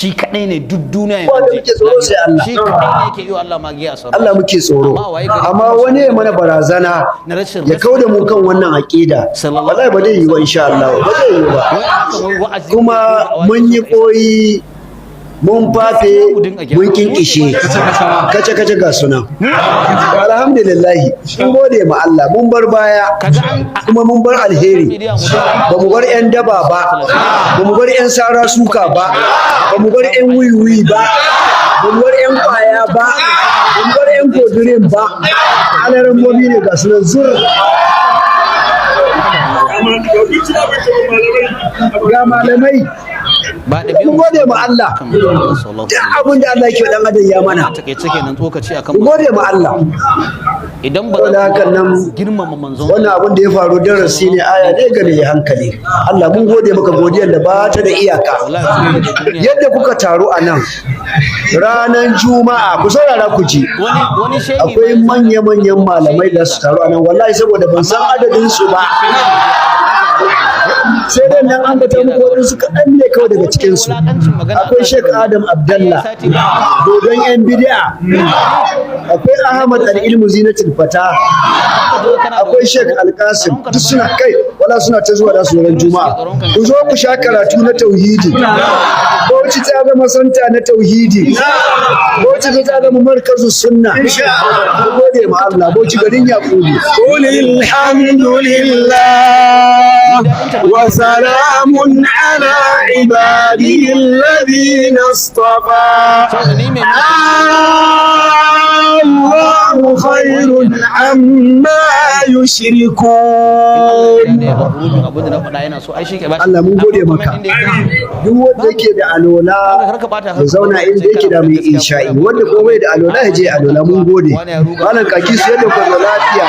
Shi kadai ne duk duniya Wanda yanzu. muke tsoro sai Allah. Shi kadai ne yake yi wa Allah magiya a Allah muke tsoro. Amma wani ya mana barazana na rashin ya kauda mu kan wannan aƙida, wallahi ba zai yi ba, insha Allah ba zai yi ba. Kuma mun yi koyi, mun fafe, mun kinkishe, kace kace ga sunan. Alhamdulillah, mun gode ma Allah, mun bar baya kuma mun bar alheri. Ba mu bar 'yan daba ba, ba mu bar 'yan sara suka ba, ba mu bar 'yan wiwi ba, ba mu bar 'yan kwaya ba, ba mu bar 'yan kodurin ba. Alarammomi ne ga sunan zur, ga malamai. Ba da Mun gode ma Allah. Duk abin da Allah yake dan adam ya mana. Takaice kenan tsokaci akan Mun gode ma Allah. Idan ba Saboda za hakan nan, ku girmama manzon wannan abin da ya faru darasi ne, aya ne ga mai hankali. Allah mun gode maka godiyar da ba ta da iyaka. Yadda kuka taru a nan ranar Juma'a, ku saurara ku ji. Wani shehi Akwai manya-manyan malamai da su taru a nan, wallahi saboda ban san adadin su ba, sai dai nan an bata muku waɗansu kaɗan ne kawai daga cikinsu. Akwai Sheikh Adam Abdallah, dodon yan bidi'a, akwai Ahmad Al-Ilmu Zinatul Fata, akwai Sheikh Alkasim, duk suna kai wala suna ta zuwa da su ran Juma'a. Ku zo ku sha karatu na tauhidi. Bauchi ta zama center na tauhidi, Bauchi ta zama markazu sunna. Ku gode ma Allah, Bauchi garin Yakubu. قل الحمد لله وسلام على عباده الذين اصطفى. Saboda ni mai الله خير عما يشركون. Ne ba rubin abin da na faɗa yana so ai shi ke ba. Allah mun gode maka. Duk wanda yake da alola ya zauna inda yake da mai isha'i, wanda kuma bai da alola ya je alola. Mun gode, malam kaki su yadda ku zo lafiya.